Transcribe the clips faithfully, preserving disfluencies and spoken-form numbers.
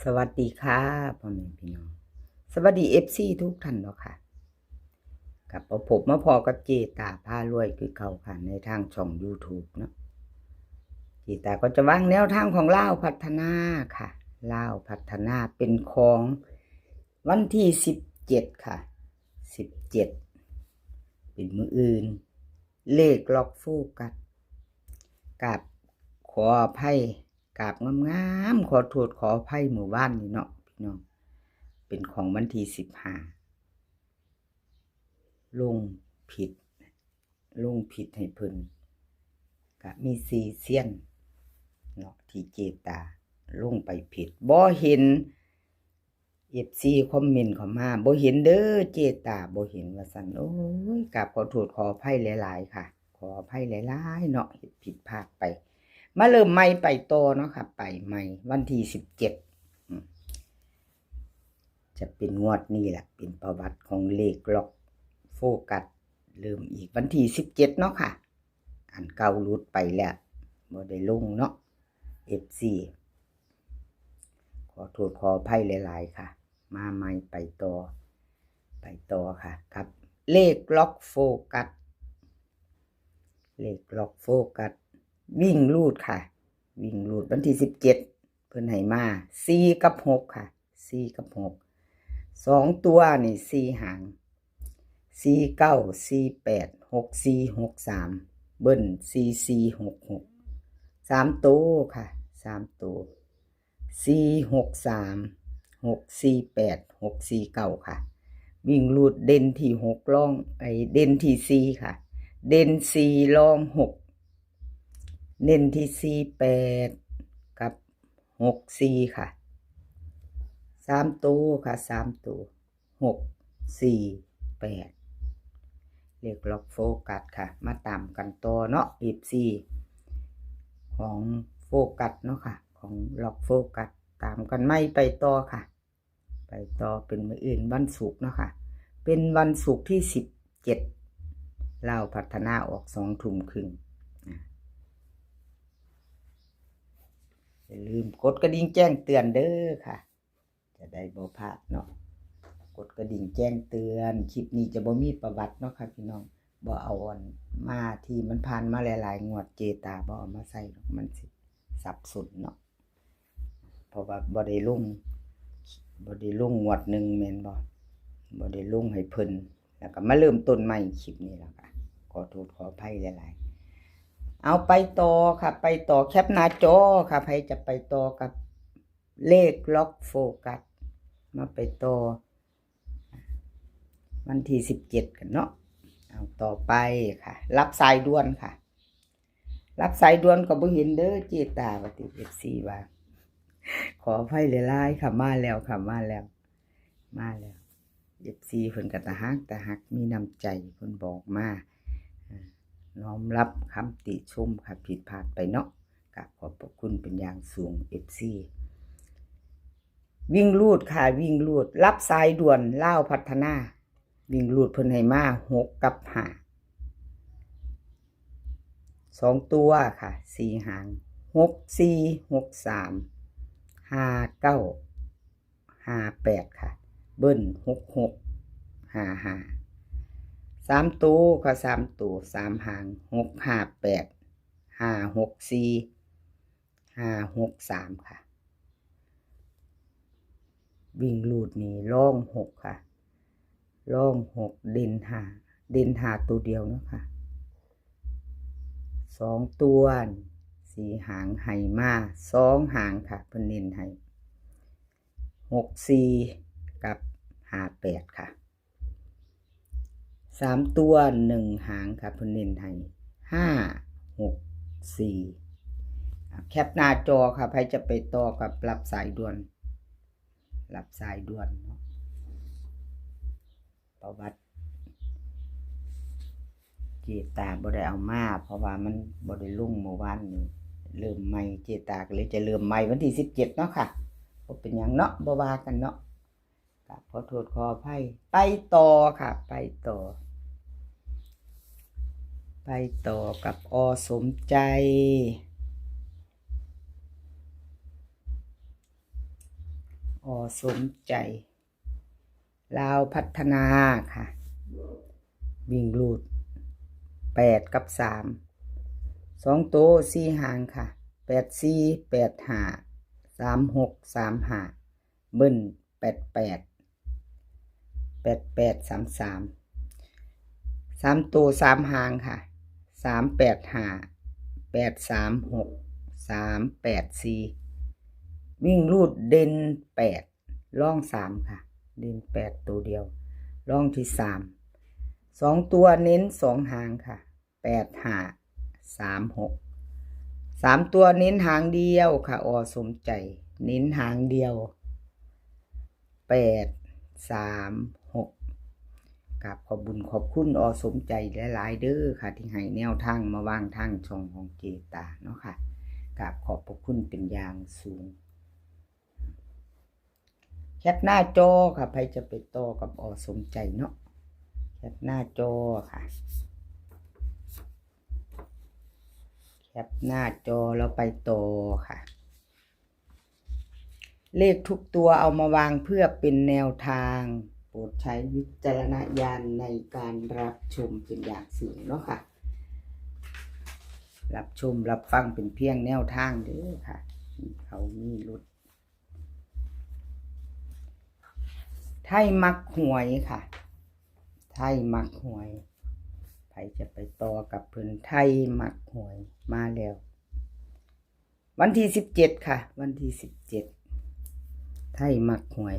สวัสดีค่ะ พ่อแม่พี่น้อง สวัสดี เอฟซี ทุกท่านเนาะค่ะ กลับมาพบมาพ้อกับเจตาพารวยคือเก่าค่ะ ในทางช่อง YouTube เนาะ เจตาก็จะวางแนวทางของลาวพัฒนาค่ะ ลาวพัฒนาเป็นของวันที่สิบเจ็ดค่ะ สิบเจ็ด เป็นมื้ออื่น เลขล็อกโฟกัส กราบขออภัย กราบงามๆ ขอโทษขออภัยมื้อวานนี้เนาะพี่น้อง เป็นของวันที่สิบห้า ลงผิด ลงผิดให้เพิ่น กะมีสี่เซียนเนาะ ที่เจตาลงไปผิด บ่เห็น เอฟซี คอมเมนต์เข้ามา บ่เห็นเด้อเจตา บ่เห็นว่าซั่น โอ้ย กราบขอโทษขออภัยหลายๆ ค่ะ ขออภัยหลายๆ เนาะ เฮ็ดผิดพลาดไป มาเริ่มใหม่ไปต่อเนาะค่ะ ไปใหม่วันที่สิบเจ็ด อืม จะเป็นงวดนี้แหละ เป็นประวัติของเลขล็อกโฟกัส เริ่มอีกวันที่สิบเจ็ดเนาะค่ะ อันเก่าหลุดไปแล้ว บ่ได้ลงเนาะ เอฟซี ขอโทษขออภัยหลายๆ ค่ะ มาใหม่ไปต่อ ไปต่อค่ะ ครับ เลขล็อกโฟกัส เลขล็อกโฟกัส วิ่งรูดค่ะ วิ่งรูดวันที่สิบเจ็ด เพิ่นให้มา สี่ กับ หก ค่ะ สี่ กับ หก สองตัวนี่ สี่ หาง สี่ เก้า สี่ แปด หก สี่ หก สาม เบิ้ล สี่ สี่ หก หก สาม ตัวค่ะ สาม ตัว สี่ หก สาม หก สี่ แปด หก สี่ เก้า ค่ะ วิ่งรูดเด่นที่ หก รอง ไอ้ เด่นที่ สี่ ค่ะ เด่น สี่ รอง หก เน้นที่ สี่ แปด กับ หก สี่ ค่ะ สาม ตัวค่ะ สาม ตัว หก สี่ แปด เลขล็อกโฟกัสค่ะ มาตามกันต่อเนาะ เอฟซี ของโฟกัสเนาะค่ะ ของล็อกโฟกัส ตามกันใหม่ไปต่อค่ะ ไปต่อเป็นมื้ออื่นวันศุกร์เนาะค่ะ เป็นวันศุกร์ที่สิบเจ็ด ลาวพัฒนาออกสองทุ่มครึ่ง อ่ะ อย่าลืมกดกระดิ่งแจ้งเตือนเด้อค่ะ จะได้บ่พลาดเนาะ กดกระดิ่งแจ้งเตือน คลิปนี้จะบ่มีประวัติเนาะค่ะพี่น้อง บ่เอาอันมาที่มันผ่านมาหลายๆ งวด เจตาบ่เอามาใส่หรอก มันสิสับสนเนาะ เพราะว่าบ่ได้ลง บ่ได้ลงงวดหนึ่งแม่นบ่ บ่ได้ลงให้เพิ่น แล้วก็มาเริ่มต้นใหม่คลิปนี้แล้วค่ะ ขอโทษขออภัยหลายๆ เอาไปต่อค่ะ ไปต่อ แคปหน้าจอค่ะ ใครจะไปต่อกับเลขล็อกโฟกัส มาไปต่อ วันที่สิบเจ็ดกันเนาะ เอาต่อไปค่ะ รับสายด่วนค่ะ รับสายด่วนก็บ่เห็นเด้อเจตา ว่าติ เอฟซี ว่า ขออภัยหลายๆ ค่ะ มาแล้วค่ะ มาแล้ว มาแล้ว เอฟซี เพิ่นก็ตาฮักตาฮัก มีน้ำใจ เพิ่นบอกมา อ่า น้อมรับคำติชมค่ะ ผิดพลาดไปเนาะ กราบขอบพระคุณเป็นอย่างสูง เอฟซี วิ่งรูดค่ะ วิ่งรูด รับสายด่วนลาวพัฒนา วิ่งรูดเพิ่นให้มา หก กับ ห้า สองตัวค่ะ สี่ หาง หก สี่ หก สาม ห้า เก้า ห้า แปด ค่ะ เบิ้ล หก หก ห้า ห้า สาม ตัวค่ะ สาม ตัว สาม หาง หก ห้า แปด ห้า หก สี่ ห้า หก สาม ค่ะ วิ่งรูดนี่รอง หก ค่ะ รอง หก เด่น ห้า เด่น ห้า ตัวเดียวเนาะค่ะ สอง ตัว สี่ หางให้มา สอง หางค่ะ เพิ่นเน้นให้ หก สี่ กับ ห้า แปด ค่ะ สาม ตัว หนึ่ง หางค่ะ เพิ่นเน้นให้ ห้า หก สี่ อ่ะ แคปหน้าจอค่ะ ใครจะไปต่อกับรับสายด่วน รับสายด่วนเนาะ ประวัติ เจตาบ่ได้เอามา เพราะว่ามันบ่ได้ลงเมื่อวานนี้ เริ่มใหม่ เจตาก็เลยจะเริ่มใหม่วันที่สิบเจ็ดเนาะค่ะ บ่เป็นหยังเนาะ บ่ว่ากันเนาะ กราบขอโทษขออภัย ไปต่อค่ะ ไปต่อ ไปต่อกับ อ.สมใจ อ.สมใจ อสมใจ ลาวพัฒนาค่ะ วิ่งรูดแปดกับสาม สองโตสี่หางค่ะ แปดสี่ แปดห้า สามหก สามห้า เบิ้ลแปดแปด แปดแปด สามสาม สามโตสามหางค่ะ สามแปดห้า แปดสามหก สามแปดสี่ วิ่งรูดเด่นแปด รองสามค่ะ เด่นแปดตัวเดียว รองที่สาม สองตัวเน้นสองหางค่ะ แปดห้า สามหก สามตัวเน้นหางเดียวค่ะ อสมใจ เน้นหางเดียว แปดสามหก กราบขอบบุญขอบคุณอสมใจหลายๆเด้อค่ะ ที่ให้แนวทางมาวางทางช่องของเจตาเนาะค่ะ กราบขอบพระคุณเป็นอย่างสูง แคปหน้าจอค่ะ ใครจะไปต่อกับอสมใจเนาะ แคปหน้าจอค่ะ แคปหน้าจอแล้วไปต่อค่ะ เลขทุกตัวเอามาวางเพื่อเป็นแนวทาง โปรดใช้วิจารณญาณในการรับชมเป็นอย่างสูงเนาะค่ะ รับชมรับฟังเป็นเพียงแนวทางเด้อค่ะ มีเขามีหลุด ไทยมักหวยค่ะ ไทยมักหวย ใครจะไปต่อกับเพิ่น ไทยมักหวยมาแล้ว วันที่สิบเจ็ดค่ะ วันที่สิบเจ็ด ไทยมักหวย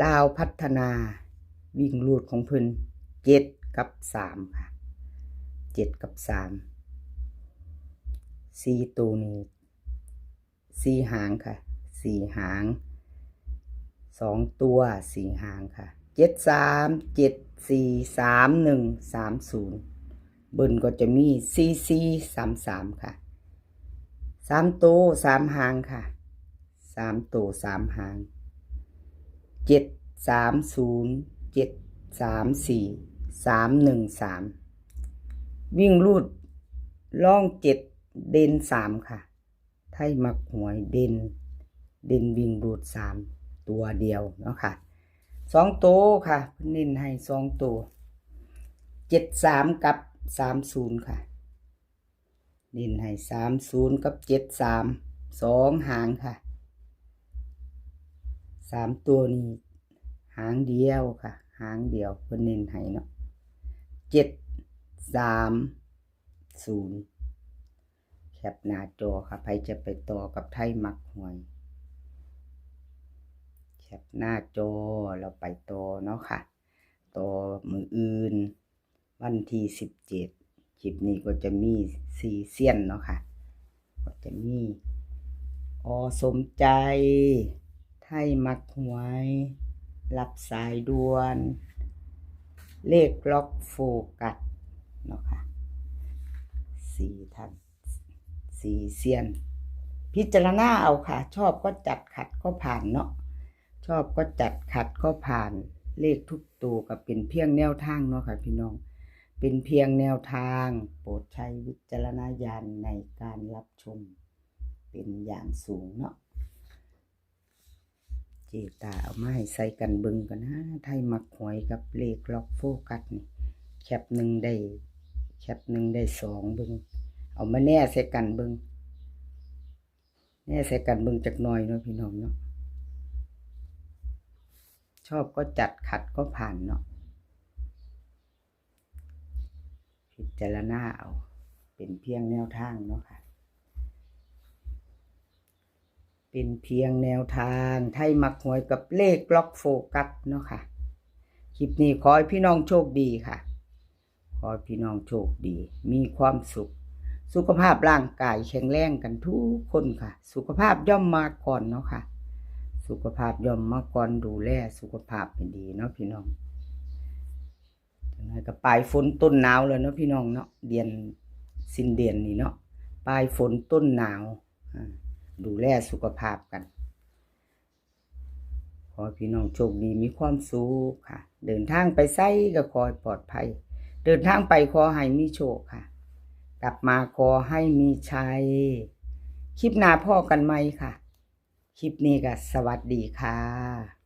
ลาวพัฒนา วิ่งรูดของเพิ่น เจ็ดกับสามค่ะ เจ็ดกับสาม สี่ตัวนี้ สี่หางค่ะ สี่หาง สองตัวสี่หางค่ะ เจ็ดสาม เจ็ดสี่ สามหนึ่ง สามศูนย์ เบิ้ลก็จะมี สี่สี่ สามสามค่ะ สามโตสามหางค่ะ สามโตสามหาง เจ็ดสามศูนย์ เจ็ดสามสี่ สามหนึ่งสาม วิ่งรูด รองเจ็ด เด่นสามค่ะ ไทยมักหวยเด่น เด่นวิ่งรูดสามตัวเดียวเนาะค่ะ สองโตค่ะ เน้นให้สองโต เจ็ดสาม กับ สามศูนย์ค่ะ เน้นให้ สามศูนย์ กับ เจ็ดสาม สองหางค่ะ สามตัวนี้ หางเดียวค่ะ หางเดียวเพิ่นเน้นให้เนาะ เจ็ดสามศูนย์ แคปหน้าจอค่ะ ใครจะไปต่อกับไทยมักหวย แคปหน้าจอเราไปต่อเนาะค่ะ ต่อมื้ออื่น วันที่สิบเจ็ด คลิปนี้ก็จะมีสี่เซียนเนาะค่ะ ก็จะมี อสมใจ ไทยมักหวย รับสายด่วน เลขล็อกโฟกัสเนาะค่ะ สี่ท่าน สี่เซียน พิจารณาเอาค่ะ ชอบก็จัด ขัดก็ผ่านเนาะ ชอบก็จัด ขัดก็ผ่าน เลขทุกตัวก็เป็นเพียงแนวทางเนาะค่ะพี่น้อง เป็นเพียงแนวทาง โปรดใช้วิจารณญาณในการรับชมเป็นอย่างสูงเนาะ เจตาเอามาให้ใส่กันเบิ่งกันนะ ไทยมักหวยกับเลขล็อกโฟกัสนี่ แคปหนึ่งได้ แคปหนึ่งได้สองเบิ่ง เอามาแน่ใส่กันเบิ่ง แน่ใส่กันเบิ่งจักหน่อยเนาะพี่น้องเนาะ ชอบก็จัด ขัดก็ผ่านเนาะ พิจารณาเอา เป็นเพียงแนวทางเนาะค่ะ เป็นเพียงแนวทาง ไทยมักหวยกับเลขล็อกโฟกัสเนาะค่ะ คลิปนี้ขอให้พี่น้องโชคดีค่ะ ขอให้พี่น้องโชคดี มีความสุข สุขภาพร่างกายแข็งแรงกันทุกคนค่ะ สุขภาพย่อมมาก่อนเนาะค่ะ สุขภาพย่อมมาก่อน ดูแลสุขภาพให้ดีเนาะพี่น้อง จังได๋ก็ปลายฝนต้นหนาวแล้วเนาะพี่น้องเนาะ เดือนสิ้นเดือนนี่เนาะ ปลายฝนต้นหนาว อ่า ดูแลสุขภาพกัน ขอให้พี่น้องโชคดีมีความสุขค่ะ เดินทางไปไสก็ขอให้ปลอดภัย เดินทางไปขอให้มีโชคค่ะ กลับมาขอให้มีชัย คลิปหน้าพ้อกันใหม่ค่ะ คลิปนี้ก็สวัสดีค่ะ